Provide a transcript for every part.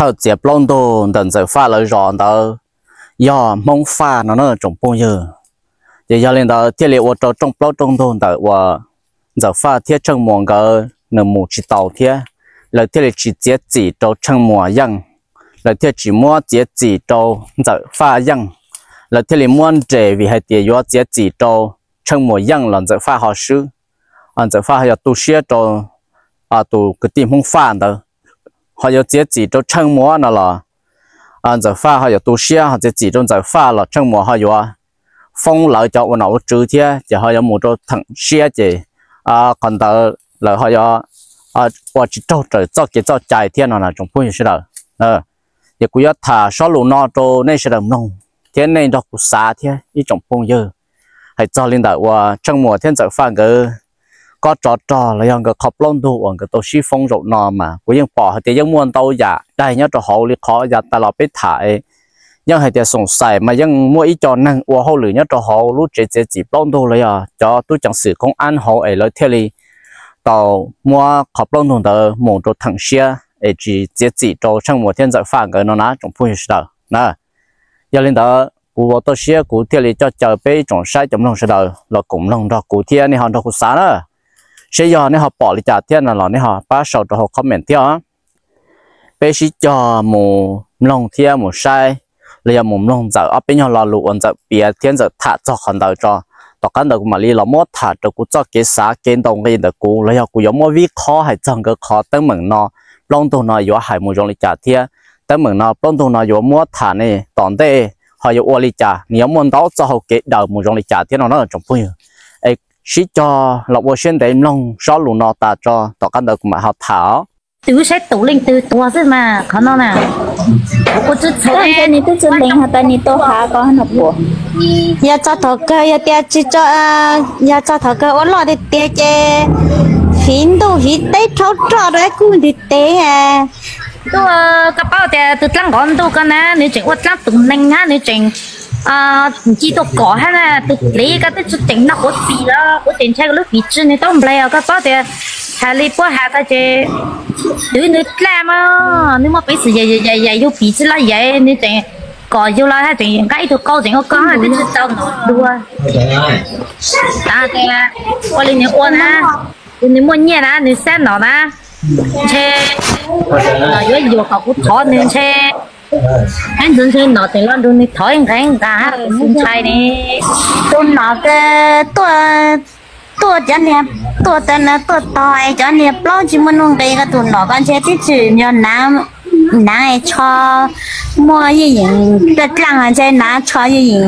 thawj txiav plaub ntug ntawm Ntxawm Faj lawv zos ntawd yog Hmoob Faj no na tsoom phooj ywg. Ces yog li ntawd thiaj li ua rau rooj plaub rooj ntug ntawm uas Ntxawm Faj thiab Tsheej Muas nkawd nws mus tsis taus thiab, lawv thiaj li tsis txiav txim rau Tsheej Muas yeej, lawv thiaj tsis muab txiav txim rau Ntxawm Faj yeej, lawv thiaj li muab nres vim hais tias yuav txiav txim rau Tsheej Muas yeej los Ntxawm Faj ho swb, Ntxawm Faj ho yog tu siab rau tus kwv tij Hmoob Faj ntawd, ho yuav txiav txim rau Tsheej Muas no los Ntxawm Faj ho yuav tu siab, ho txiav txim rau Ntxawm Faj los Tsheej Muas ho yuav foob lawv cov ua nom ua tswv thiab ces ho yuav mus rau theem siab ces qhov ntawd lawv ho yuav ua tsis raug raws txoj kev txoj cai thiab no na tsoom phooj ywg sawv daws. Ces kuv yuav tham sob lus no rau nej sawv daws mloog thiab nej nrog kuv xav thiab ib tsoom phooj ywg. Hais txog li ntawm uas Tsheej Muas thiab Ntxawm Faj nkawd kob tsov rog los yog nkawd qhov plaub ntug uas nkawd tau sib foob zaum no mas kuv yeej pom hais tias yeej muaj ntau yam daig nyob rau hauv li qhov yav tas los peb tham es yeej hais tias xoom xais mas yeej muaj ib co neeg ua hauj lwm nyob rau hauv lub tsev txiav txim plaub ntug los yog cov tub ceev xwm koob ab hauv es lawv thiaj li tau muab qhov plaub ntug ntawd mus rau theem siab es tsis txiav txim rau Tsheej Muas thiab Ntxawm Faj nkawd no na tsoom phooj ywg sawv daws na. Yog li ntawd kuv vau toj siab kuv thiaj li coj caw peb ib tsoom saib cov mloog sawv daws los koom mloog nrog kuv thiab nej ho nrog kuv xav na. Seb yog nej ho pom li cas thiab no los nej ho pab sau rau hauv comment thiab os. Peb sib cog mus mloog thiab mus saib los yog mus mloog Ntxawm ob peb nyuag lo lus uas Ntxawm piav thiab Ntxawm tham txog qhov ntawd tso. Tom qab ntawd kuv mam li los muab tham rau kuv txoj kev xav kev ntaus nqi ntawm kuv los yog kuv yuav muab vib qhob hais txog nkawd qhov teeb meem no, plaub ntug no yuav hais mus zoo li cas thiab teeb meem no plaub ntug no yuav muab tham ne tom ntej ho yuav ua li cas, nws yuav muaj ntau txoj hau kev daws mus zoo li cas thiab no na tsoom phooj ywg. Es sib cog los ua siab ntev mloog sob lus no tas tso tom qab ntawd kuv mam ho tham os. Twb saib tus leej twg tuag xwb mas qhov no na. Kuv tsis txhua nws twb tsis lees has tas nws tau hav ko no puas. Yog txog thaum kawg yog tias tsis tso, yog txog thaum kawg ua loj tiag tiag ces hiv ntuj hiv teb rhaub roj rau ib kuj ntiv tes. Tuaj, koj paub tias tus dlaab nqov ntuj ko na nws tseem ua dlaab tus neeg hab nws tseem nci tuaj kom hab na. Tus dliv ko twb tsis tseem noj quav txhis los kuv tseem ntshai lub piv tsi nws tau nplaig os. Koj paub tias has li puab has ko ces twv nws dlaj mas nws muaj peev xwm yam yug piv tsi los yam nws tseem kom yug los hab tseem nqa ib tug qau tseem ua koj hab twb tsis tau nov dua. Ua li nws ua na, nws muaj nyiaj na nws xab nom na, ntshe nom yuav yuam kom kuv thov nws ntshe. Hab ntxwv ntshe nom tseem los nrug nws thov ib nqe nqa hab kuv ntshai ne. Tus nom ko tuaj, tuaj cov niag, tuaj tau na tuaj tog es cov niag plaub tsis muaj nuj nqis ko tus nom ko ntshe twb tsis yog naav, naav es tsho muaj yeej yeem dlaj dlaaj ntshe naav tsho yeej yeem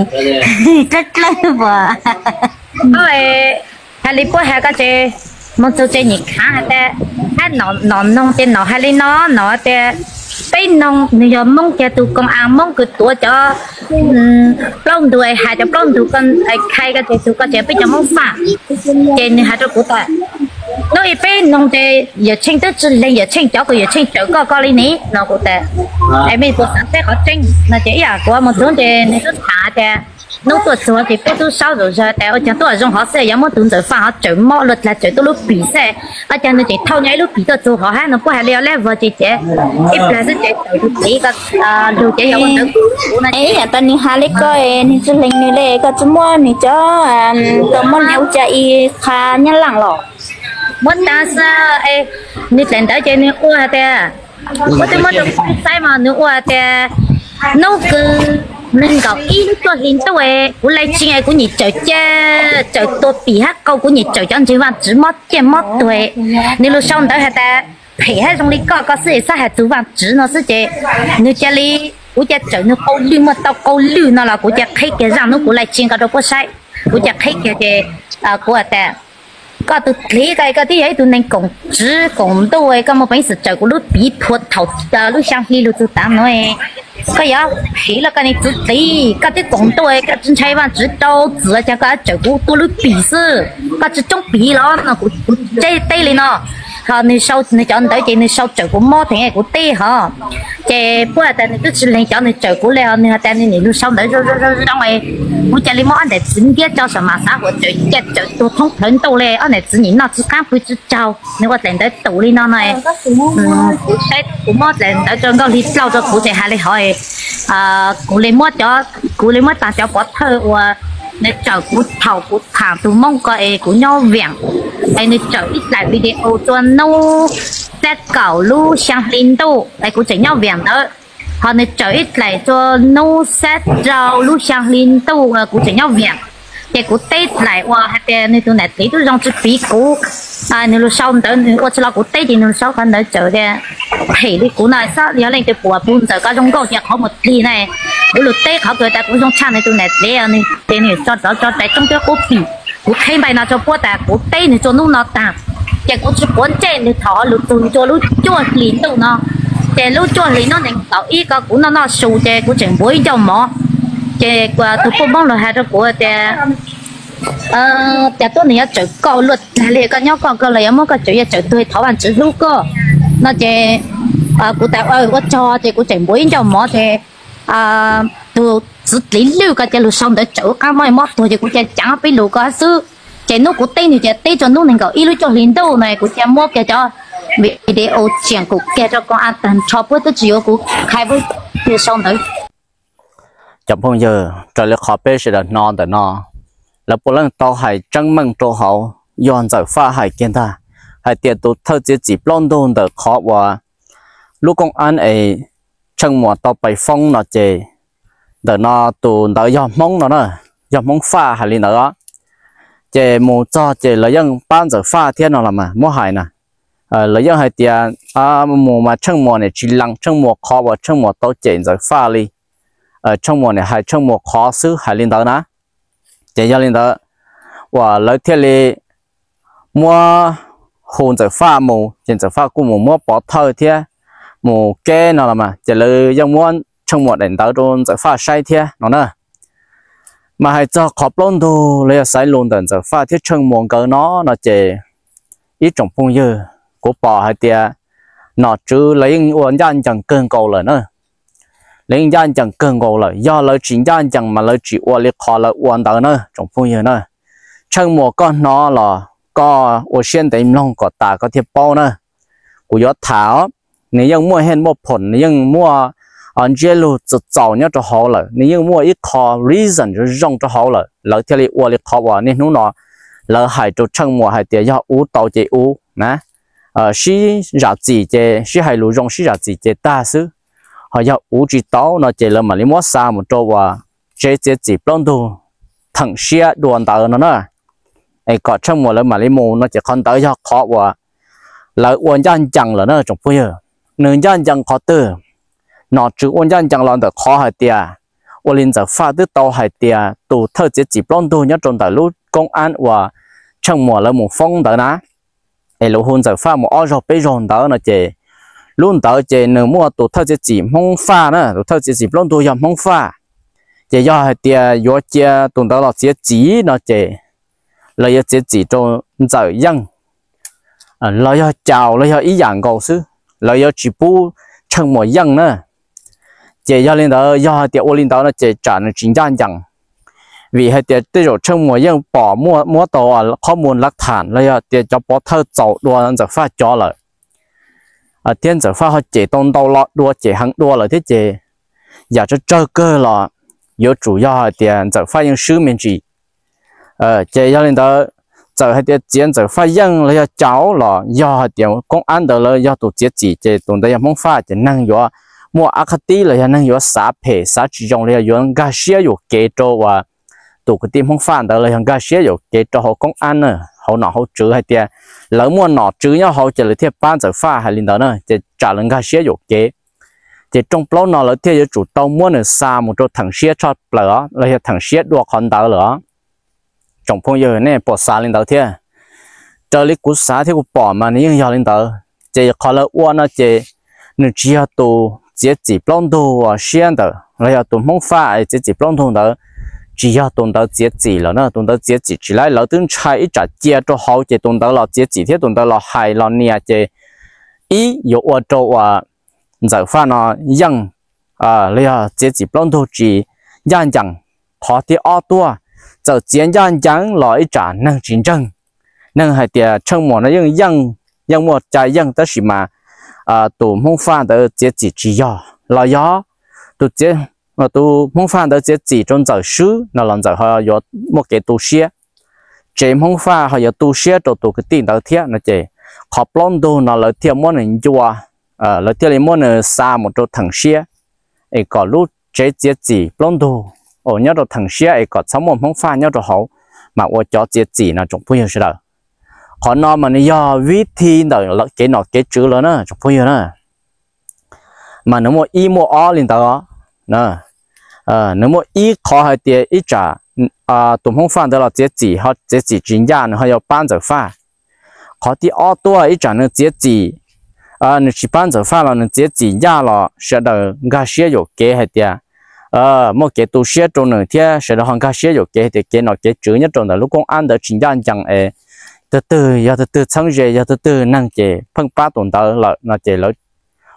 dlawb dlawb puas. Has li puab has ko ces moog txug ces nyim khaav has tas, hab nom noog ces nom has li no, nom tias peb noog nws yog Moob, kiag tus koom as Moob kws tuav cov plaub ntug es has cov plaub ntug ko, khai ko ces tug ko ces peb cov Moob Faj. Ces nws has rau kuv tas, nub i peb noog ces Yawm Tsheej twb tsi lees Yawm Tsheej cov kws Yawm Tsheej tsawm koj ko li ne no. Kuv tas, es mej puas xaav teb qhov tseeb no ces ib yam kuv moog txug ces nws tub tham tas, nub tuaj txug ces puab tub saub zom zaws tas ua caag tuaj zoo hov xwb, yuav muab tug Ntxawm Faj hov tsawm mob luaj dlag tsawm tuab lub pim xwb. Ua caag nws tseem thauj nyob ib lub pim tuaj txug hov hab no, puab has li ua lab vog ces ces ib plag xwb ces tawm tug txiv ko lug ces yog ua ntawd kuv no. Ib yam tas nws has li ko, nws tsi lees nws le, koj tsi muab nws cov, koj muab nws ua cas i qha nyab laaj los. Muab tas xwb, nws dlaim ntawd ces nws ua has tas, puab twb muab rau kuv saib mas nws ua has tas, nub kws neeg nkaum ib lub cuaj hli ntuj kuv lai tsi es kuv nyam tsawm ca, tsawm tua pim hab qau, kuv nyam tsawm cov ntseeg vaaj tsiv mob ciaj mob tuag. Nws lug sau ntawv has tas, phem hab zoo li koj ko xwb es txhob has txug vaaj tsiv no xwb ces nws ca li, kuv ca tsawm nws qau lwj, muaj tau qau lwj no los kuv ca qheb kiag zaaj nub kuv lai tsi nqa rau puab saib. Kuv ca qheb kiag ces kuv has tas, koj tug dliv ko, koj twb yog ib tug neeg koom tsiv koom ntuj, koj muaj peev xwm tsawm kuv lub piv puag thaum lub xyaa hli lug txug taav nuav. Koj yuav phem los koj ne tug dliv, koj twb koom ntuj, koj tsi ntshai vaaj tsiv rau txim, ua caag koj tsawm kuv tuab lub pim xwb, koj tsi tsoob piv los no. Kuv teb li no, ho nws sau nws cov ntawv ces nws sau tsawm kuv mob theem kuv teb hov. Ces puab has tas nws twb tsis lees cov nws tsawm kuv le, nws has tas nws niam lug sau ntawv zoo zoo zoo, kuv ca le muab ob daim txiv ntiab tso saum mas xav huam tsawm ca tsawm tuag thoob plawg ntuj le, ob daim txiv nim noj tsis qaab pw tsis tsaug, nws ua daim ntawv tus li no no. Kuv muab daim ntawv rau Nkauj Hli Plaub rau kuv ces has le hov, kuv le muab cov, kuv le muab taag cov pov thawj uas nws tsawm kuv thaum kuv thaam tug Moob ko es kuv nyob Viam, es nws tsawm ib daim video rua nub xab kaum lub xyaa hli ntuj es kuv tseem nyob Viam ntawd, ho nws tsawm ib daim rua nub xab rau lub xyaa hli ntuj kuv tseem nyob Viam. Ces kuv teb daim uas hais tias nws tus nam txiv tub zoo tsis piv kuv, nws lug sau ntawv, nws ua tsis los kuv teb ces nws lug sau qhov ntawd tsawm tias phem li kuv no, xyov yog leej twg puas pug ntxawm koj zoo nkauj tias qhov muag plig na. Kuv lug teb qhov kws tas kuv zoo tshaj nws tus nam txiv, nws ces nws tso rov tso rais roob twb qub pim. Kuv qheb npaij no rau puab tas kuv teb nws rua nub no taag, ces kuv tsis quav ntsej nws thaum lug txug rua lub cuaj hlis ntuj no. Ces lub cuaj hlis nub nees nkaum ib ko kuv noj noj su ces kuv tseem npuav ib ncauj mov. Ces tug puj Moob lug has rau kuv tias, cas tuab neeg yuav tsawm koj luaj tag li, koj nyob koj kawg los yuav muab koj tsawm, yuav tsawm tuag thov Vaajtswv hlub koj no. Ces kuv tas ua tsaug ces kuv tseem npuav ib ncauj mov ces tug txiv dliv lwj ko cia lug sau ntawv tsawm ub qaab mob mob tuag ces kuv cia caav peb lug ko xwb. Ces nub kuv teb nws ces teb rua nub nees nkaum ib lub cuaj hlis ntuj no kuv cia muab kiag cov video tseem kuv kiag rau koo a taag nrho puab twb tsis yuav kuv qha puab cia sau ntawv. Cov phooj ywg, raws li qhov peb sawv daws hnov ntawm no, lawv puav leej tau hais tseeb meej rau hauv, yog Ntxawm Faj hais kiag ntag, hais tias tus thawj txiav txim plaub ntug ntawm qhov uas lub koob ab es Tsheej Muas tau pais foob no ces ntawm no tus ntawd yog Hmoob no na, yog Hmoob Faj hais li ntawd os. Ces mus txog ces lawv yeej pab Ntxawm Faj thiab no los mas muab hais na. Lawv yeej hais tias mus mas Tsheej Muas niam tsis lees Tsheej Muas qhov uas Tsheej Muas tau cem Ntxawm Faj li. Tsheej Muas niam hais Tsheej Muas qhov xwb hais li ntawd na. Ces yog li ntawd uas lawv thiaj li muab hu Ntxawm Faj mus ces Ntxawm Faj kuj mus muab pov thawj thiab mus keb no los mas ces lawv yeej muab Tsheej Muas daim ntawv rau Ntxawm Faj saib thiab no na. Mas hais txog qhov plaub ntug los yog xaiv lus ntawm Ntxawm Faj thiab Tsheej Muas nkawd no no ces ib tsoom phooj ywg, kuv pom hais tias nom tswv lawv yeej ua ncaj ncees kawg nkaus lawm na. Lawv yeej ncaj ncees kawg nkaus lawm, yog lawv tsis ncaj ncees mas lawv tsis ua li qhov lawv ua ntawd na tsoom phooj ywg na. Tsheej Muas koj hnov los koj ua siab ntev mloog kom tas koj thiaj paub na. Kuv yuav tham os, nws yeej muaj heej muaj phoom, nws yeej muaj ntsiab lug txaus txaus nyob rau hauv lawm, nws yeej muaj ib qho reason zoo zoo rau hauv lawm, lawv thiaj li ua li qhov uas niaj hnub no lawv hais rau Tsheej Muas hais tias yog ua tau ces ua na, sib zam txim ces sib hais lus zoo sib zam txim ces tag xwb. Ho yog ua tsis tau no ces lawv mam li muab xa mus rau uas tsev txiav txim plaub ntug theem siab dua ntawd no na. Es kom Tsheej Muas lawv mam li mus no ces qhov ntawd yog qhov uas lawv ua ncaj ncees lawm na tsoom phooj ywg. Nws ncaj ncees qhov twg? Nom tswv ua ncaj ncees los ntawm qhov hais tias ua li Ntxawm Faj twb tau hais tias tus thawj txiav txim plaub ntug nyob rau ntawm lub koob ab uas Tsheej Muas lawv mus foob ntawd na, es lawv hu Ntxawm Faj mus ob zaug peb zaug ntawd no ces lub ntawd ces nws muaj tus thawj txiav txim Hmoob Faj na, tus thawj txiav txim plaub ntug yog Hmoob Faj. Ces yog hais tias yuav cia tus ntawd los txiav txim no ces lawv yuav txiav txim rau Ntxawm Yeej, los yog Caus los yog ib yam nkaus xwb, lawv yuav tsis pub Tsheej Muas Yeej na. Ces yog li ntawd, yog hais tias ua li ntawd no ces tsam nws tsis ncaj ncees, vim hais tias tej zaum Tsheej Muas Yeej pom muaj muab tau qhob muas lav tham los yog tias cov pov thawj txaus dua Ntxawm Faj cov lawm, thiab Ntxawm Faj ho cem tau ntau los dua, cem heev dua lawm thiab ces yam tsawg tsawg kawg los yuav tsum yog hais tias Ntxawm Faj Yeej swb me ntsis. Ces yog li ntawd, txawm hais tias txiav Ntxawm Faj Yeej los yog Caus los yog hais tias koob ab ntawd lawv yog tus txiav txim ces tus ntawd yog Hmoob Faj ces neeg yuav muaj ab qhab tib los yog neeg yuav xav phem xav tsis zoo los yog yuav nkag siab yuam kev rau uas tus kwv tij Hmoob Faj ntawd los yog nkag siab yuam kev rau hauv koob ab na, hauv nom hauv tswv hais tias lawv muaj nom tswv nyob hauv ces lawv thiaj pab Ntxawm Faj hais li ntawd na, ces tsam lawv nkag siab yuam kev. Ces rooj plaub no lawv thiaj yuav tsum tau muab nws xa mus rau theem siab tshaj plaws os, los yog theem siab dua qhov ntawd lawm os. Tsoom phooj ywg, nej puas xav li ntawd thiab? Raws li kuv xav thiab kuv pom mas nws yeej yog li ntawd. Ces qhov lawv ua no ces nws tsis yog tus txiav txim plaub ntug uas siab ntawd los yog tus Hmoob Faj txiav txim plaub ntug ntawd, tsis yog tus ntawd txiav txim lawm na. Tus ntawd txiav txim tsis laib, lawv twb ntshai ib tsam cia rau hauv ces tus ntawd los txiav txim thiab tus ntawd los hais los nias ces ib yuav ua rau uas Ntxawm Faj no yeej los yog txiav txim plaub ntug tsis ncaj ncees. Qhov thib ob tuaj, txawm txiav ncaj ncees los ib tsam neeg tsis ntseeg, neeg hais tias Tsheej Muas no yeej yeej, yeej muaj cai yeej tab sis mas tus Hmoob Faj ntawd txiav txim tsis yog los yog tus Hmoob Faj ntawd txiav txim rau Ntxawm swb no los Ntxawm ho yuav muaj kev tu siab, tsev Hmoob Faj ho yuav tu siab rau tus kwv tij ntawd thiab no ces qhov plaub ntug no lawv thiaj muab nws ncua, lawv thiaj li muab nws xa mus rau theem siab es kom lub tsev txiav txim plaub ntug uas nyob rau theem siab es kom txhob muaj Hmoob Faj nyob rau hauv mas ua cov txiav txim no tsoom phooj ywg sawv daws. Qhov no mas nws yog vib thi ntawm kev nom kev tswv lawm na tsoom phooj ywg na. Mas nws muaj ib muaj ob li ntawd. Nws muaj ib qhov hais tias ib tsam tus Hmoob Faj ntawd los txiav txim ho txiav txim tsis ncaj nws ho yuav pab Ntxawm Faj. Qhov thib ob tuaj ib tsam nws txiav txim, nws tsis pab Ntxawm Faj los nws txiav txim ncaj los sawv daws nkag siab yuam kev hais tias muaj kev tu siab rau nws thiab sawv daws ho nkag siab yuam kev hais tias kev nom kev tswv nyob rau ntawm lub koob ab ntawd tsis ncaj ncees es tus twg yog tus twg txheeb ze yog tus twg neeg ces pheej pab tus ntawd lawm no ces lawv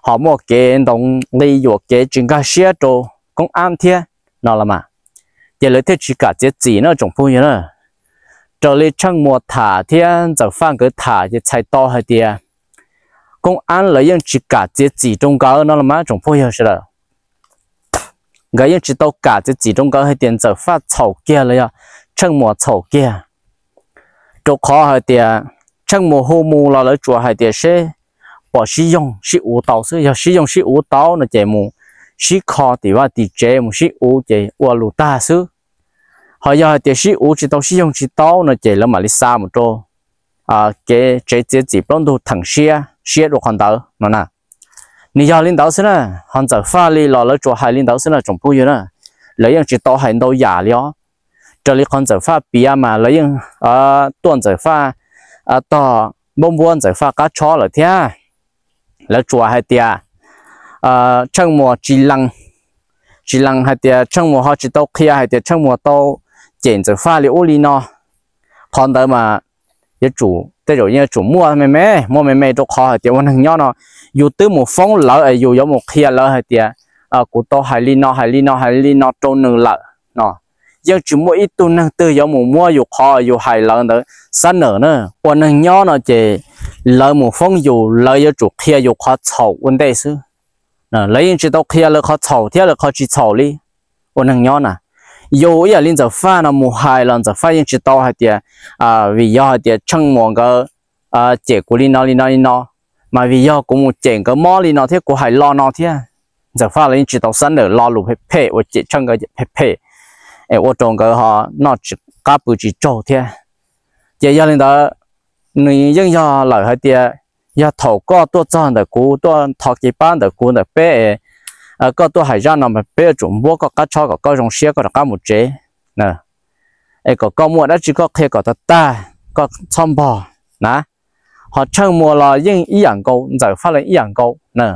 ho muaj kev ntaus nqi yuam kev tsis nkag siab rau koob ab thiab no los mas ces lawv thiaj tsis kam txiav txim na tsoom phooj ywg na. Raws li Tsheej Muas tham thiab Ntxawm Faj nkawd tham ces txhais tau hais tias koob ab lawv yeej tsis kam txiav txim rau nkawd no los mas tsoom phooj ywg sawv daws. Nkawd yeej tsis tau kam txiav txim rau nkawd hais tias Ntxawm Faj txhaum kiag los yog Tsheej Muas txhaum kiag, rau qhov hais tias Tsheej Muas hu mus los lawv tsuas hais tias seb pom sib yoog sib uv tau xwb, yog sib yoog sib uv tau no ces mus sib kho tim vaj tim tsev mus sib uv ces ua lus tag xwb. Ho yog hais tias sib uv tsis tau sib yoog tsis tau no ces lawv mam li xa mus rau kev tsev txiav txim plaub ntug theem siab siab dua qhov ntawd no na. Nws yog li ntawd xwb na, ho Ntxawm Faj li los lawv tsuas hais li ntawd xwb na tsoom phooj ywg na. Lawv yeej tsis tau hais ntau yam li os. Raws li qhov Ntxawm Faj piav mas lawv yeej tuaj Ntxawm Faj tog npuab npuab Ntxawm Faj qab tshob lawm thiab. Lawv tsuas hais tias Tsheej Muas tsis lees, tsis lees hais tias Tsheej Muas ho tsis tau qhia hais tias Tsheej Muas tau cem Ntxawm Faj li ub li no. Qhov ntawd mas yuav tsum tej zaum yeej yuav tsum muaj me me, muaj me me rau qhov hais tias ua neeg nyob no yus twb mus foob lawv es yus yuav mus qhia lawv hais tias kuv tau hais li no hais li no hais li no rau nws lawm no. Yeej tsis muaj ib tug neeg twg yuav mus muab yus qhov yus hais lawv ntawd xab nawm na. Ua neeg nyob no ces lawv mus foob yus lawv yuav tsum qhia yus qhov txhaum ua ntej xwb. Lawv yeej tsis tau qhia lawv qhov txhaum thiab lawv qhov tsis txhaum li. Ua neeg nyob na, yus ib yam li Ntxawm Faj no mus hais los Ntxawm Faj yeej tsis tau hais tias vim yog hais tias Tsheej Muas nkawd cem kuv li no li no li no, mas vim yog kuv mus cem nkawd mob li no thiab kuv hais lo no thiab. Ntxawm Faj los yeej tsis tau xab nawm lo lus phem phem uas cem Tsheej nkawd phem phem es ua rau nkawd ho noj tsis qab pw tsis tsaug thiab. Ces yog li ntawd nws yeej yog lawm hais tias yog thaum koj tuaj txog ntawm kuv tuaj thov kev pab ntawm kuv ntawm peb es koj tuaj hais zaj no mas peb yuav tsum npuab koj qab tshob kom koj zoo siab koj rov qab mus tsev na, es kom koj muaj dab tsi koj qhia kom tag tag, koj txhob npog na. Ho Tsheej Muas los yeej ib yam nkaus, Ntxawm Faj los ib yam nkaus na.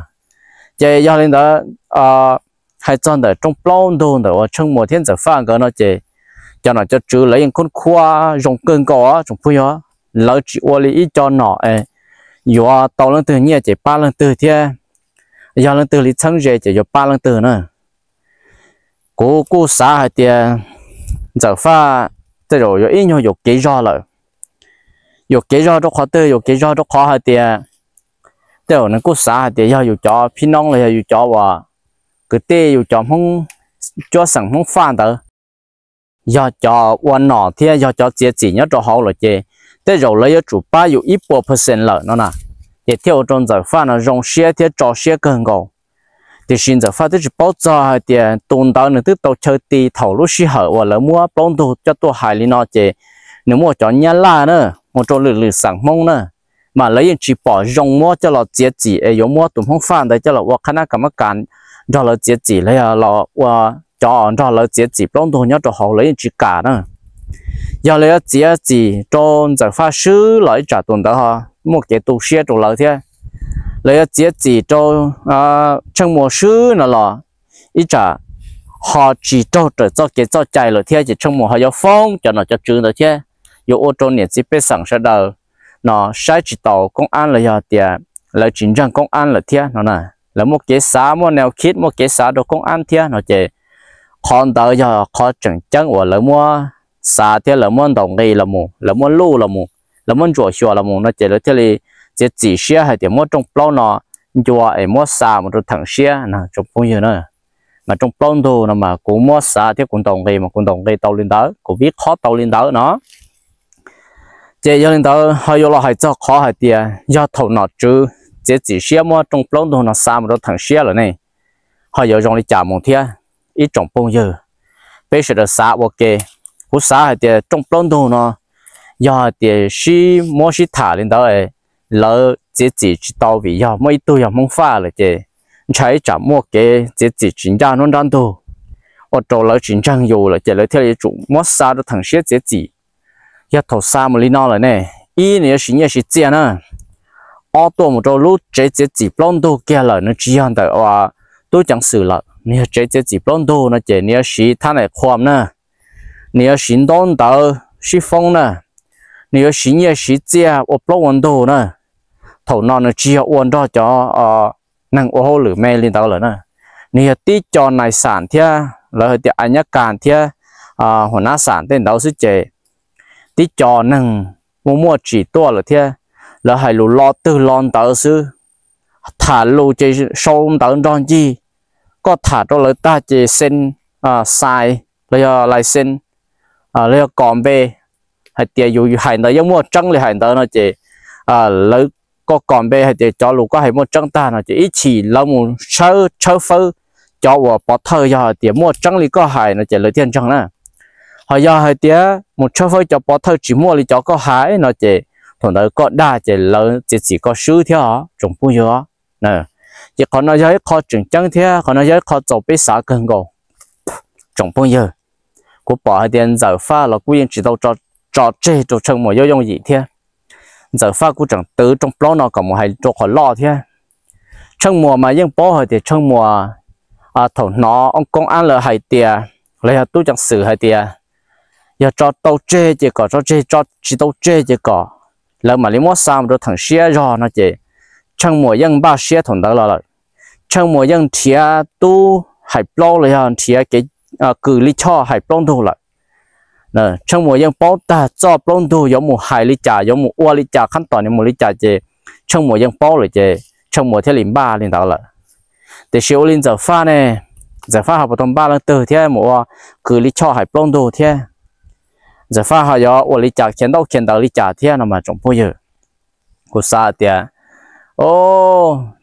Ces yog li ntawd hais txog ntawm rooj plaub ntug ntawm uas Tsheej Muas thiab Ntxawm Faj nkawd no ces cov nom cov tswv lawv yeej khoob khuab zoo kawg nkaus tsoom phooj ywg. Lawv tsis ua li ib co nom es yuav tau leej twg nyiaj ces pab leej twg thiab yog leej twg li txheeb ze ces yuav pab leej twg na. Kuv kuj xav hais tias Ntxawm Faj tej zaum yuav ib nyuag yuam kev zog lawm. Yuam kev zog rau qhov twg? Yuam kev zog rau qhov hais tias tej zaum nws kuj xav hais tias yog yus cov phib noob los yog yus cov uas kwv tij yus cov Hmoob cuab xeem Hmoob Faj ntawd yog cov ua nom thiab yog cov txiav txim nyob rau hauv lawm ces tej zaum lawv yuav tsum pab yus ib puas percent lawm no na. Ces thiaj ua rau Ntxawm Faj no zoo siab thiab tso siab kawg nkaus. Tiam sis Ntxawm Faj twb tsis paub txog hais tias tus ntawd nws twb tau chaw ti thaum lub sij hawm uas lawv muab plaub ntug coj tuaj hais li no ces nws muaj cov nyab laj na, mus rau lwm lwm xeem Hmoob na, mas lawv yeej tsis pom zoo muab coj los txiav txim es yuav muab tus Hmoob Faj ntawd coj los ua qhab nab kam mab kas nrog lawv txiav txim los yog los ua cov nrog lawv txiav txim plaub ntug nyob rau hauv lawv yeej tsis kam na. Yog lawv yuav txiav txim rau Ntxawm Faj swb los ib tsam tus ntawd ho muaj kev tu siab rau lawv thiab. Lawv yuav txiav txim rau Tsheej Muas swb no los ib tsam ho tsis raug raws txoj kev txoj cai lawm thiab ces Tsheej Muas ho yuav foob cov nom cov tswv ntawd thiab, yuav ua rau niam txiv pej xeem sawv daws no saib tsis taus koob ab los yog tias lawv tsis ntseeg koob ab lawm thiab no na. lawv muaj kev xav, muaj neo khib, muaj kev xav rau koob ab thiab no ces qhov ntawd yog qhov tseem ceeb uas lawv muab xav thiab lawv muab ntaus nqi los mus, lawv muab luj los mus, lawv muab ntsuam xyuas los mus no ces lawv thiaj li txiav txim siab hais tias muab rooj plaub no ncua es muab xa mus rau theem siab no tsoom phooj ywg na. Mas rooj plaub ntug no mas kuv muab xav thiab kuv ntaus nqi mas kuv ntaus nqi tau li ntawd, kuv vib qhob tau li ntawd no. Ces yog li ntawd ho yuav los hais txog qhov hais tias yog thaum nom tswv txiav txim siab muab rooj plaub ntug no xa mus rau theem siab lawm ne, ho yuav zoo li cas mus thiab ib tsoom phooj ywg? Peb sawv daws xav ua ke. Kuv xav hais tias rooj plaub ntug no yog hais tias sib muab sib tham li ntawd, lawv txiav txim tsis tau vim yog muaj ib tug yog Hmoob Faj lawm ces ntshai tsam muaj kev txiav txim tsis ncaj nruab nrab ntug ua rau lawv tsis ntseeg yus lawm ces lawv thiaj li yuav tsum muab xa rau theem siab txiav txim. Yog thaum xa mus li no lawm ne, ib nws yuav siv nyiaj siv txiaj na, ob tuaj mus rau lub tsev txiav txim plaub ntug kiag lawm, nws tsis yog ntawm uas tub ceev xwm lawm, nws yog tsev txiav txim plaub ntug no ces nws yuav siv thab nais qhuam na, nws yuav siv ntaub ntawv sib foob na, nws yuav siv nyiaj siv txiaj ua plaub ua ntug na. Thaum no nws tsis yog ua nrog cov neeg ua hauj lwm me li ntawd lawm na, nws yog tib co nais xam thiab lawv hais tias a nyab kas thiab hua nab xam tej ntawd xwb ces tib co neeg muaj muaj tsim tuaj lawm thiab lawv hais lus lo twg lo ntawd xwb, tham lus ces sau ntawv nrog ncig, koj tham rau lawv tag ces xee xais los yog lais xee los yog kom npe hais tias yus hais ntawd yeej muaj tseeb li hais ntawd no ces lawv, koj kom npe hais tias cov lus koj hais muaj tseeb tag no ces ib chim lawv mus tshawb tshawb fawb cov uas pov thawj yog hais tias muaj tseeb li koj hais no ces lawv thiaj ntseeg na. Ho yog hais tias mus tshawb fawb cov pov thawj tsis muaj li cov koj hais no ces thaum ntawd koj dag ces lawv txiav txim koj swb thiab os tsoom phooj ywg. Ces qhov no yog ib qho tseem ceeb thiab qhov no yog ib qho txaus peb xav kawg nkaus tsoom phooj ywg. Kuv pom hais tias Ntxawm Faj los kuj yeej tsis tau tso tseg rau Tsheej Muas yooj yooj yim thiab. Ntxawm Faj kuj tseem twv rooj plaub no kom mus hais rau qhov loj thiab. Tsheej Muas mas yeej paub hais tias Tsheej Muas thaum hnov koob ab lawv hais tias los yog tub ceev xwm hais tias yog tso tau tseg ces kom tso tseg, tso tsis tau tseg ces kom lawv mam li muab xa mus rau theem siab zog no ces Tsheej Muas yeej npaj siab thaum ntawd los lawm. Tsheej Muas yeej nrhiav tub hais plaub los yog nrhiav kev kws lij choj hais plaub ntug lawm. Tsheej Muas yeej paub tag txoj plaub ntug yuav mus hais li cas, yuav mus ua li cas, qhab tom nws mus li cas ces Tsheej Muas yeej paub lawm ces Tsheej Muas thiaj li npaj li ntawd lawm. Tiam sis ua li Ntxawm Faj ne, Ntxawm Faj ho puas tau npaj leej twg thiab mus ua kws lij choj hais plaub ntug thiab? Ntxawm Faj ho yuav ua li cas, khiav ntaub khiav ntawv li cas thiab no mas tsoom phooj ywg? Kuv xav tias, o,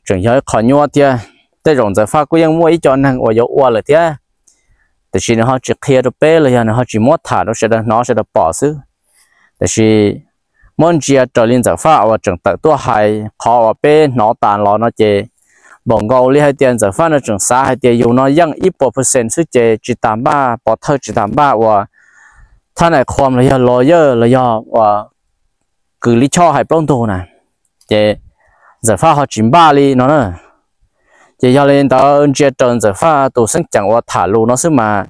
tseem yog ib qho nyuaj thiab. Tej zaum Ntxawm Faj kuj yeej muaj ib co neeg uas yuav ua lawm thiab, tiam sis nws ho tsis qhia rau peb los yog nws ho tsis muab tham rau sawv daws hnov sawv daws pom xwb. Tiam sis muab ntsia raws li Ntxawm Faj uas tseem tawm tuaj hais qhov uas peb hnov tas los no ces npaum nkaus li hais tias Ntxawm Faj no tseem xav hais tias yus no yeej ib puas percent xwb ces tsis tas npaj, pov thawj tsis tas npaj uas thab nais qhuam los yog lawyer los yog uas kws lij choj hais plaub ntug na, ces Ntxawm Faj ho tsis npaj li no na. Ces yog li ntawd ntsia raws Ntxawm Faj tus xeeb ceem uas tham lus no xwb mas,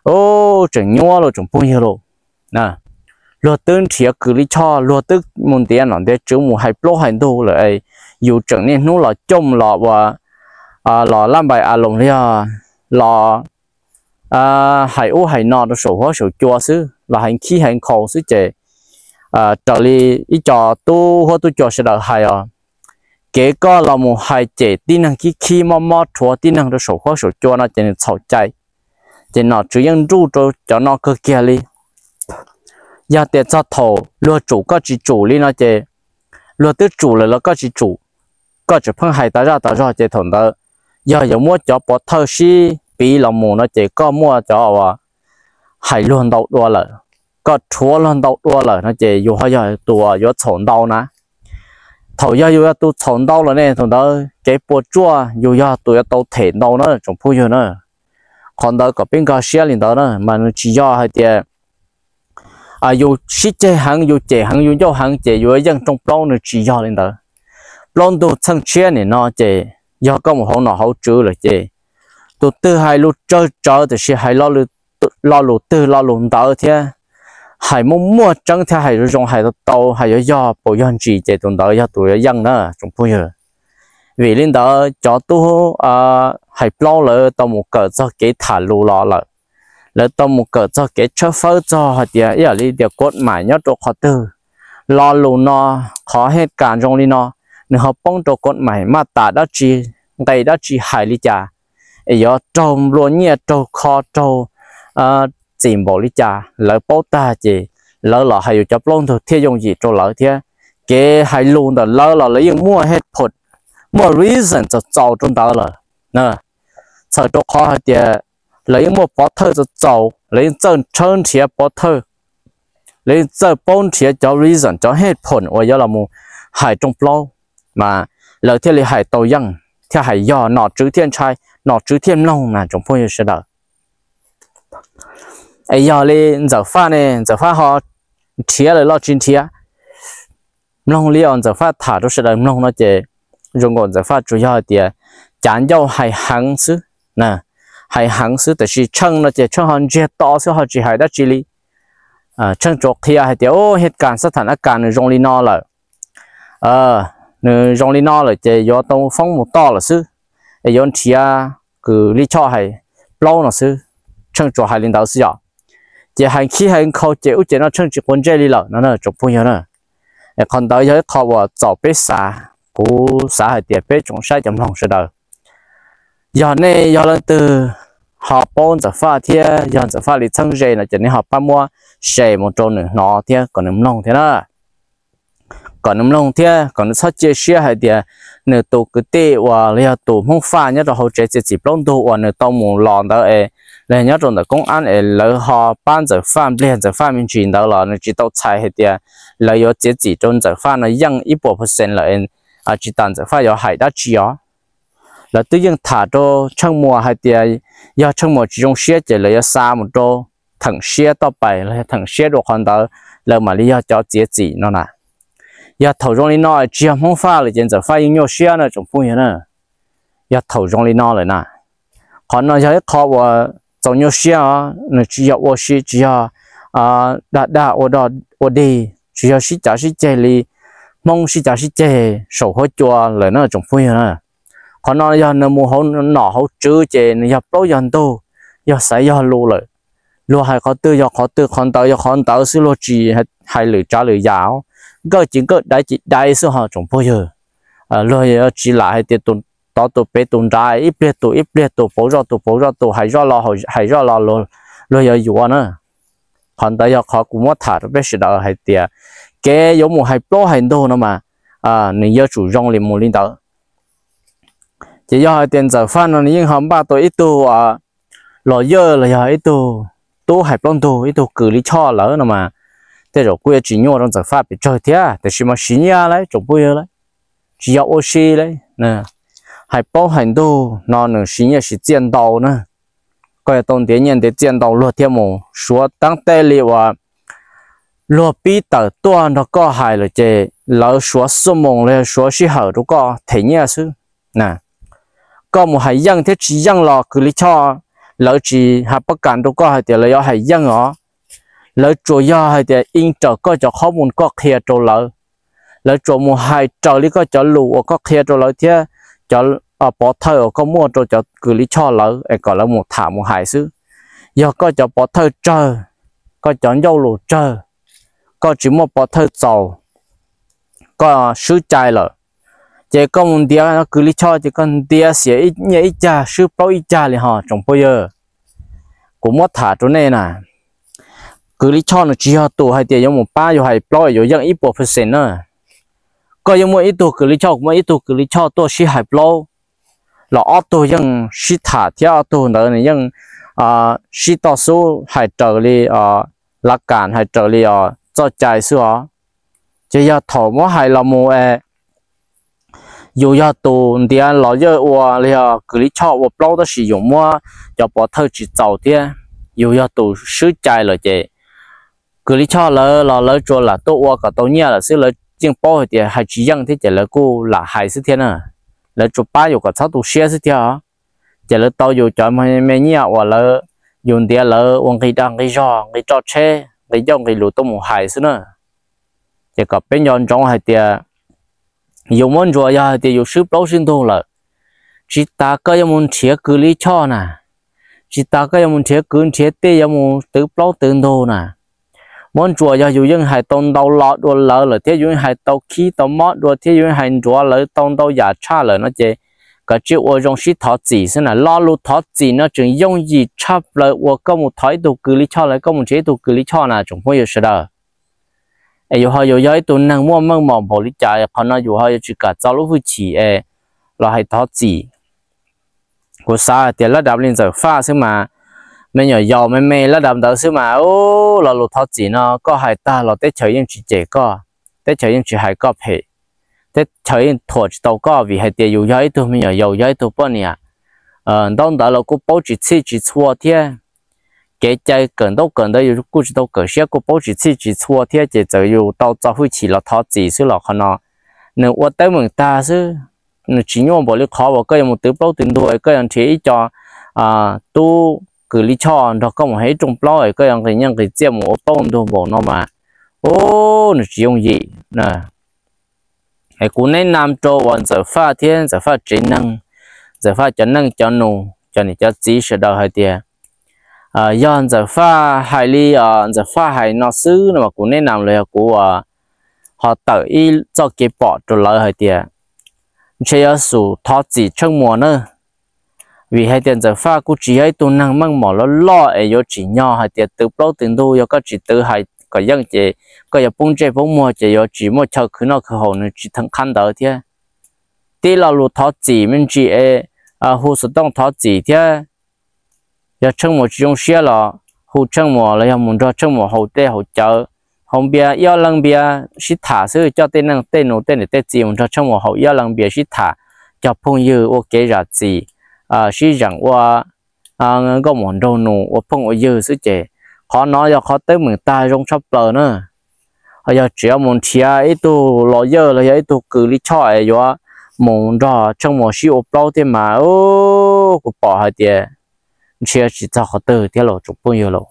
u, tseem nyuaj los tsoom phooj ywg los. Luag twb nrhiav kws lij choj, luag twb mus ntiav nom ntiav tswv mus hais plaub hais ntug lawm, yus tseem niaj hnub los cooj los uas los laj npais a loos los yog los hais ub hais no rau saum huab saum cua xwb, los hais khib hais nkhaus xwb ces raws li ib co tub huab tub cua sawv daws hais os, kev koj los mus hais cem tib neeg khib khib mob mob rhuav tib neeg rau saum huab saum cua no ces nws txhaum cai. Ces nom tswv yeej nruj rau cov no kawg kiag li. Yog tias txog thaum luag tsum koj tsis tsum li no ces luag twb tsum lawm los koj tsis tsum, koj tseem pheej hais tas zaj tas zog ces thaum ntawd yog yuav muab cov pov thawj sib piv los mus no ces koj muaj cov uas hais luag ntau dua lawm, koj rhuav luag ntau dua lawm no ces yus ho yog tus uas yuav txhaum ntau na. Thaum yog yus yog tus txhaum ntau lawm ne, thaum ntawd kev puas tsuaj yus yog tus yuav tau them ntau na tsoom phooj ywg na. Qhov ntawd kom peb nkag siab li ntawd na, mas nws tsis yog hais tias yus sib ceg heev, yus cem heev, yus ncauj heev ces yus yeej rooj plaub, nws tsis yog li ntawd. Plaub ntug txheej tshiab nim no ces yog koj mus hauv nom hauv tswv lawm ces tus twg hais lus tsawg tsawv tiam sis hais lo lus twg lo lus ntawd thiab hais muaj muaj tseeb thiab hais zoo zoo hais tau tau hais yuav yog paus yog ntsis ces tus ntawd yog tus yuav yeej na tsoom phooj ywg. Vim li ntawd cov tub hais plaub lawv tau mus kawm txog kev tham lus los lawm, lawv tau mus kawm txog kev tshawb fawb txog hais tias ib yam li tias kod mais nyob rau qhov twg, lo lus no, qhov hej kas zoo li no, nws ho poob rau kod mais maj tas dab tsi, nqe dab tsi hais li cas, es yuav raug nplua nyiaj raug kho raug txim npaum li cas lawv paub tag ces lawv los hais yus cov plaub ntug thiaj yooj yim rau lawv thiab. Kev hais lus ntawm lawv los lawv yeej muaj hej phom, muaj reason txaus txaus rau ntawd lawm. Txhawm rau qhov hais tias lawv yeej muaj pov thawj txaus txaus, lawv yeej txawj tshawb nrhiav pov thawj, lawv yeej txawj paub nrhiav cov reason cov hej phom uas yuav los mus hais rooj plaub, mas lawv thiaj li hais tau yeej, thiaj hais yog nom tswv thiaj ntshai, nom tswv thiaj mloog na tsoom phooj ywg sawv daws. Es yog li Ntxawm Faj ne, Ntxawm Faj ho nrhiav lawm los tsis nrhiav? Mloog li os, Ntxawm Faj tham rau sawv daws mloog no ces zoo nkaus Ntxawm Faj tsuas yog hais tias cav ncauj hais heev xwb, hais heev xwb, tiam sis Tsheej no ces Tsheej ho ntsiag to xwb ho tsis hais dab tsi li. Tsheej tsuas qhia hais tias hej kas xab thas ab kas nws zoo li no lawm, nws zoo li no lawm ces yuav tau foob mus toj lawm xwb, es yuav nrhiav kws lij choj hais plaub no xwb. Tsheej tsuas hais li ntawd xwb yom. Ces hais khib hais nkhaus ces ub ces no Tsheej tsis quav ntsej li lawm no tsoom phooj ywg na. Es qhov ntawd yog ib qho uas txaus peb xav, kuv xav hais tias peb tsoom saib cov mloog sawv daws, yog nej yog leej twg ho paub Ntxawm Faj thiab yog Ntxawm Faj li txheeb ze no ces nej ho pab muab share mus rau nws hnov thiab kom nws mloog thiab na. Kom nws mloog thiab kom nws txhob cia siab hais tias nws tus kwv tij uas los yog tus Hmoob Faj nyob rau hauv tsev txiav txim plaub ntug uas nws tau mus los ntawd es, los yog nyob rau ntawm koob ab es lawv ho pab Ntxawm Faj npliag Ntxawm Faj me ntsis ntawd los nws tsis tau txhais hais tias lawv yuav txiav txim rau Ntxawm Faj no yeej ib puas percent lawm, tsis tas Ntxawm Faj yuav hais dab tsi os. Lawv twb yeej tham rau Tsheej Muas hais tias yog Tsheej Muas tsis zoo siab ces lawv yuav xa mus rau theem siab toj pais los yog theem siab rau qhov ntawd, lawv mam li yog cov txiav txim no na. Yog thaum zoo li no tsis yog Hmoob Faj lawm ces Ntxawm Faj yeej nyuaj siab na tsoom phooj ywg na. Yog thaum zoo li no lawm na, qhov no yog ib qho uas txaus nyuaj siab os, nws tsis yog ua si, tsis yog dag dag ua dig, tsis yog sib cav sib ceg li Hmoob sib cav sib ceg saum huab cua lawm na tsoom phooj ywg na. Qhov no yog nws mus hauv nom hauv tswv ces nws yog plaub yog ntug, yog xaiv yog lus lawm. Luag hais qhov twg yog qhov twg, qhov ntawd yog qhov ntawd xwb, luag tsis hais lwm tsav lwm yam, nkawj ces nkawj, daiv ces daiv xwb ho tsoom phooj ywg. Luag yuav tsis lam hais tias tod tus pem tus nrad, ib pliag tus ib pliag tus, pauv zoj tus pauv zoj tus, hais zoj los hais zoj los, luag yuav yuav na. Qhov ntawd yog qhov kuv muab tham rau peb sawv daws hais tias kev yuav mus hais plaub hais ntug no mas nws yuav tsum zoo li mus li ntawd. Ces yog hais tias Ntxawm Faj no nws yeej ho npaj tau ib tug lawyer los yog ib tug tub hais plaub ntug, ib tug kws lij choj lawm no mas tej zaum kuj yuav tsis nyuaj rau Ntxawm Faj pes tsawg thiab, tiam sis mas siv nyiaj lauj tsoom phooj ywg lauj, tsis yog ua si lauj. Hais plaub hais ntug no nws siv nyiaj siv txiaj ntau na. Koj yuav tau ntiav nyiaj ntiav txiaj ntau luag thiaj mus suav taab tej li uas luag pib tawm tuaj nrog koj hais lawm ces lawv suav xuab moos los yog suav sij hawm rau koj them nyiaj xwb. Koj mus hais yeej thiab tsis yeej los kws lij choj lawv tsis hais pab kas rau koj hais tias lawv yuav hais yeej os. Lawv tsuas yog hais tias in raws koj cov qhob mus koj qhia rau lawv. Lawv tsuas mus hais raws li koj cov lus uas koj qhia rau lawv thiab cov pov thawj uas koj muaj rau cov kws lij choj lawv es kom lawv mus tham mus hais xwb. Yog koj cov pov thawj tsawg, koj cov ncauj lus tsawg, koj tsis muaj pov thawj txaus, koj swb cai lawm, ces koj mus ntiav kws lij choj ces koj ntiav xiam nyiaj ib cag swb plaub ib cag li ho tsoom phooj ywg. Kuv muab tham rau nej na, kws lij choj nws tsis yog tus hais tias yuav mus pab yus hais plaub yuav yeej ib puas percent na. Koj yeej muaj ib tug kws lij choj, kuv muaj ib tug kws lij choj tuaj sib hais plaub los ob tug yeej sib tham thiab ob tug ntawd nws yeej sib toj xub hais raws li lav kas hais raws li txoj cai xwb os. Ces yog thaum muab hais los mus yus yog tus ntiav lawyer ua los yog kws lij choj ua plaub tab sis yus muab cov pov thawj tsis txaus thiab yus yog tus swb cai lawm ces kws lij choj lawv los lawv tsuas lam tuaj ua kom tau nyiaj lawm xwb, lawv yeej paub hais tias hais tsis yeej thiab ces lawv kuj lam hais xwb thiab na. Lawv tsuas pab yus kom txhob tu siab xwb thiab os. Ces lawv tau yus cov me nyiaj uas lawv, yus ntiav lawv ua nqi dag nqi zog, nqi roj tsheb, nqi ncauj nqi lus tuaj mus hais xwb na. Ces kom peb nco ntsoov hais tias Yus muab ntsuas yog hais tias yus swb plaub swb ntug lawm, tsis tas koj yuav mus nrhiav kws lij choj na, tsis tas koj yuav mus nrhiav kwv nrhiav tij yuav mus twv plaub twv ntug na. Muab ntsuas yog yus yeej hais tau ntau lo dua lawv lawm thiab yus yeej hais tau khib tau mob dua thiab yus yeej hais nruav lawv tau ntau yam tshaj lawm no ces koj tsis ua zoo sib thov txim xwb na. Lo lus thov txim no tseem yooj yim tshaj plaws uas koj mus thov ib tug kws lij choj los koj mus nrhiav ib tug kws lij choj na tsoom phooj ywg sawv daws. Es yus ho yus yog ib tug neeg muaj meej mom npaum li cas qhov no yus ho yuav tsis kam txo lub hwj chim es los hais thov txim. Kuv xav hais tias lab dav li Ntxawm Faj xwb mas, me nyuam yaus me me lab dav ntawd xwb mas, lo lus thov txim no koj hais tag los teb chaws yeej tsis cem koj, teb chaws yeej tsis hais koj phem, teb chaws yeej thuam tsis tau koj vim hais tias yus yog ib tug me nyuam yaus yog ib tug poj niam. Ntaub ntawv los kuj paub tsis txhij tsis txhua thiab, kev cai kawm ntaub kawm ntawv yus kuj tsis tau kawm siab kuj paub tsis txhij tsis txhua thiab ces txawm yus tau txo hwj chim los thov txim xwb los qhov no nws ua teeb meem tag xwb. Nws tsis nyuaj npaum li qhov uas koj yuav mus twv plaub twv ntug es koj yuav nrhiav ib co tub kws lij choj nrog koj mus hais ib rooj plaub es koj yuav nqis nyiaj nqis txiaj mus ua plaub ntug npaum no mas, ub, nws tsis yooj yim. Es kuv neb nam rau uas Ntxawm Faj thiab Ntxawm Faj tsev neeg, Ntxawm Faj cov neej cov nus cov niam cov txiv sawv daws hais tias, yog Ntxawm Faj hais li Ntxawm Faj hais no xwb no mas kuv neb nam los yog kuv ho tawm ib txoj kev pom rau lawv hais tias ntshe yuav xum thov txim Tsheej Muas na. Vim hais tias Ntxawm Faj kuj tsis yog ib tug neeg meej mom loj loj es yuav tsim nyog hais tias twv plaub twv ntug, yog koj tsis twv hais kom yeej ces koj yuav poob ntsej poob muag ces yuav tsis muaj chaw khwv noj khwv haus, nws tsis theem qhab ntawd thiab. Tib lo lus thov txim me ntsis es hu xov tooj thov txim thiab. Yog Tsheej Muas tsis zoo siab los hu Tsheej Muas los yog mus nrog Tsheej Muas haus tej haus cawv, haus npias ib ob leeg npias sib tham xwb, coj tej neej tej nus tej niam tej txiv mus nrog Tsheej Muas haus ib ob leeg npias sib tham, cog phooj ywg ua kev zam txim, sib zeem ua nkauj muam nraug nus ua phooj ua ywg xwb ces qhov no yog qhov teeb meem tag zoo tshaj plaws na. Ho yog tseem yuav mus nrhiav ib tug lawyer los yog ib tug kws lij choj es yuav mus nrog Tsheej Muas sib ua plaub thiab mas, kuv pom hais tias ntshe tsis txog qhov twg thiab los tsoom phooj ywg los.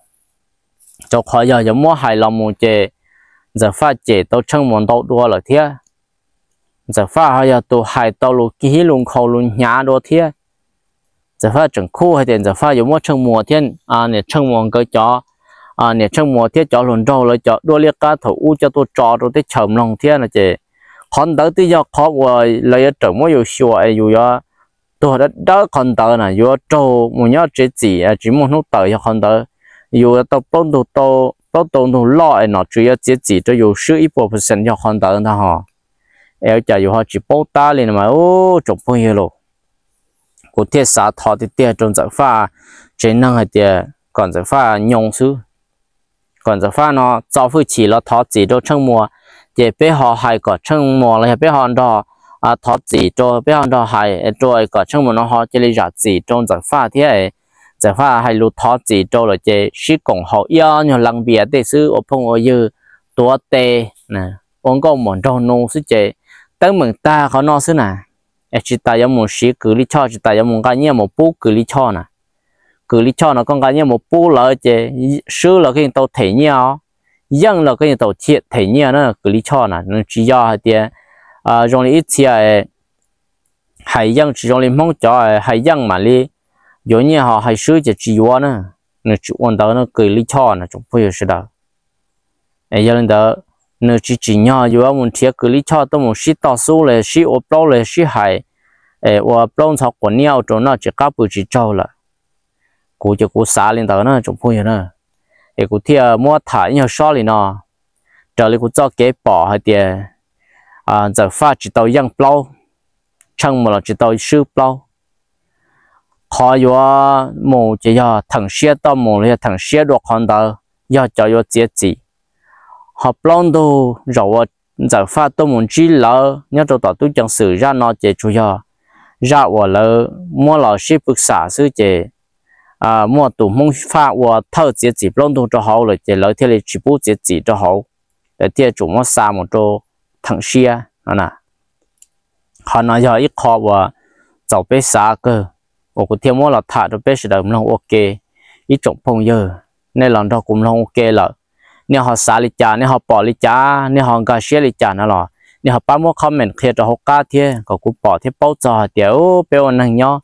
Rau qhov yog yuav muab hais los mus ces Ntxawm Faj cem tau Tsheej Muas ntau dua lawm thiab. Ntxawm Faj ho yog tus hais tau lus kib lus nkhaus lus hnyav dua thiab. Ntxawm Faj tseem khuj hais tias Ntxawm Faj yuav muab Tsheej Muas thiab niam Tsheej Muas nkawd cov, niam Tsheej Muas thiab cov hluas nraug lawv cov duab liab qab thaum ub coj tuaj tso rau teb chaws mloog thiab no ces qhov ntawd twb yog qhov uas lawv yuav rawm muab yus xyuas es yus yuav tuag dawb dawb qhov ntawd na, yuav raug mus nyob tsev txim tsis muaj hnub tawm yog qhov ntawd. Yus yuav tau plaub ntug, plaub tau ntug loj es nom tswv yuav txiav txim rau yus swb ib puas percent yog qhov ntawd ntag hos. Es ua cas yus ho tsis paub tab li no mas ub tsoom phooj ywg los. Kuv thiaj xav thov tiag tiag rau Ntxawm Faj tsev neeg hais tias kom Ntxawm Faj nyoo xwb, kom Ntxawm Faj no txo hwj chim los thov txim rau Tsheej Muas, ces peb ho hais kom Tsheej Muas los yog peb ho nrog thov txim rau, peb ho nrog hais rau kom Tsheej Muas no ho cia li zam txim rau Ntxawm Faj thiab. Ntxawm Faj hais lus thov txim rau lawm ces sib koom haus ib ob nyuag leej npias tej xwb ua phooj ua ywg, tuav tes, ua nkauj muam nraug nus xwb ces teeb meem tag qhov no xwb na. Es tsis tas yuav mus siv kws lij choj, tsis tas yuav mus nqa nyiaj mus pub kws lij choj na. Kws lij choj no koj nqa nyiaj mus pub lawv ces swb los koj yeej tau them nyiaj os, yeej los koj yeej tau them nyiaj na. Kws lij choj na nws tsis yog hais tias zoo li ib txhia hais yeej, tsis zoo li Hmoob cov hais yeej mam li yuav nyiaj, ho hais swb ces tsis yuav na. Nws tsis ua ntawd na, kws lij choj na tsoom phooj ywg sawv daws. Yog li ntawd, nws tsis tsim nyog yuav mus nrhiav kws lij choj tuaj mus sib toj xub los sib ua plaub los sib hais, es ua plaub ntxhov quas niab ua rau noj tsis qab pw tsis tsaug lawm. Kuv ces kuv xav li ntawd na tsoom phooj ywg na. Es kuv thiaj muab tham ib nyuag sob li no, raws li kuv txoj kev pom hais tias Ntxawm Faj tsis tau yeej plaub, Tsheej Muas los tsis tau swb plaub. Qhov yuav mus ces yog theem siab tuaj mus los yog theem siab dua qhov ntawd, yog cov yuav txiav txim. Ho plaub ntug zaum uas Ntxawm Faj tuaj mus ntsib lawv nyob rau tom tub ceev xwm zaj no ces tsuas yog zaj uas lawv muab los sib pw xam xwb ces muaj tus Hmoob Faj ua thawj txiav txim plaub ntug rau hauv lawm ces lawv thiaj li tsis pub txiav txim rau hauv, lawv thiaj tsum muab xa mus rau theem siab no na. Qhov no yog ib qho uas txaus peb xav kawg, uas kuv thiaj muab los tham rau peb sawv daws mloog ua ke. Ib tsoom phooj ywg, nej los nrog kuv mloog ua ke lawm, nej ho xav li cas, nej ho pom li cas, nej ho nkag siab li cas no los nej ho pab muab comment qhia rau hauv qab thiab kom kuv pom thiab paub txog hais tias peb ua neeg nyob,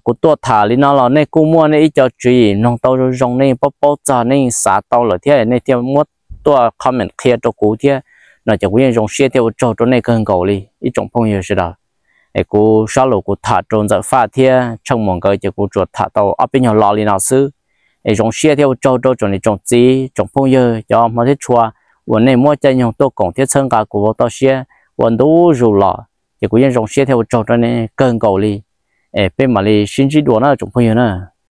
kuv tuaj tham li no los nej kuj muaj nej ib co tswv yim mloog tau zoo zoo, nej paub paub txog, nej xav tau lawm thiab nej thiaj muab tuaj comment qhia rau kuv thiab no ces kuv yeej zoo siab thiab ua tsaug rau nej kawg nkaus li ib tsoom phooj ywg sawv daws. Es kuv sab lus kuv tham rau Ntxawm Faj thiab Tsheej Muas nkawd ces kuv tsuas tham tau ob peb nyuag lo li no xwb. Es zoo siab thiab ua tsaug rau tsoom niam tsoom txiv tsoom phooj ywg cov hmov thiab tshua uas nej muab caij nyoog tuaj koom thiab txhawb nqa kuv vau toj siab ua ntu zus los, ces kuv yeej zoo siab thiab ua tsaug rau nej kawg nkaus li. Es peb mam li sib ntsib dua na tsoom phooj ywg na.